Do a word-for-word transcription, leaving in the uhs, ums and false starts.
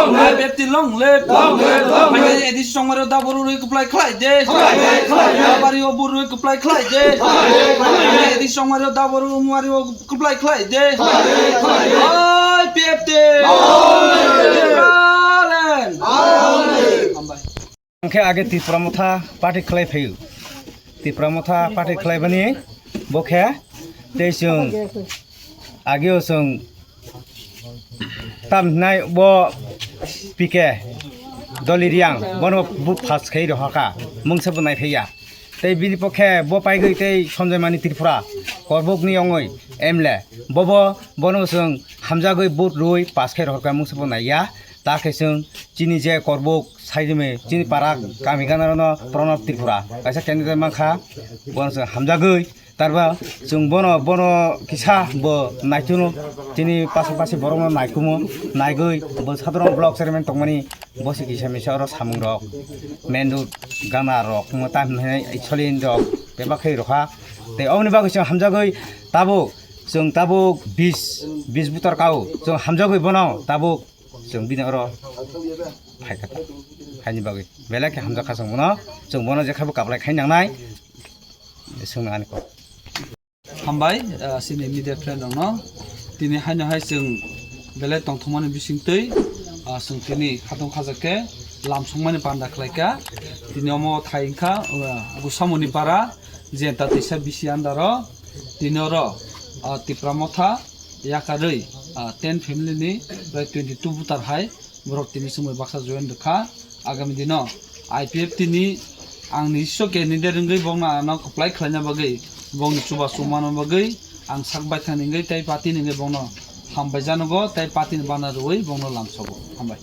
Long live, long live, long live. Long live, long live. Phainai A D C songmari o daboru rwi kwplai khlai de. Khlai de, khlai de. Daboru o buru rwi kwplai khlai de. Khlai de, khlai de. Phainai A D C songmari o daboru muari o kwplai khlai de. Khlai de, khlai de. I P F T. Long live. Long live. Hambai. Ang khe age Tipra Motha party khlai phaio. Tipra Motha party khlaibani bo khe tei chwng ageo chwng tam hinai bo P K Doli Riang bono bo pass khai rohorkha, mungsa bo naiphaiya. Tei bini pokhe bo paigwi tei Sanjay Mani Tripura Korbokni ongoi M L A, bobo bono chwng hamjagwi vote rwi pass khai rohorkha, mungsa bo naiya. Ta khe chwng chini je Korbok Saidime chini para kami ganarano Pranab Tripura kaisa candidate mankha, bono chwng hamjagwi tarba chwng bono, bono kisa bo naituno chini pasapasi borokno naikumo, naigwi bo Sadharana block chairman tongmani bosi kisa misa oro samungrok main road ganarok mo tam hinai solin rok bebak khai rokha. Tei oboni bagwi chwng hamjagwi tabuk chwng tabuk bis, bis butor kao chwng hamjagwi bono tabuk chwng bini oro phaikha, haini bagwi belai khe hamjakha chwng bono, chwng bono jekhabo kaplai khai nangnai, swngna ani kok. Hambai, ah, chini media friend rokno. Tini haino hai chwng belai tongthokmani bisingtwi, ah, chwng tini khatong khajak khe lam songmani panda khlaikha. Tini omo thai wngkha, ah, Gusamoni para, Jenta Teisa B C under o. Tini oro, ah, Tipra Motha yakarwi, ah, ten family ni prai twenty two voter hai borok tini chumui baksa join rwkha. Agami dino I P F T ni ang ni iso candidate wngwi bokno ano kwplai khlaina bagwi, bokni chubachu manna bagwi ang sak baithang ni wngwi tei party ni wngwi bokno hambai janogo tei party ni bana rwui bokno lamsogo. Hambai.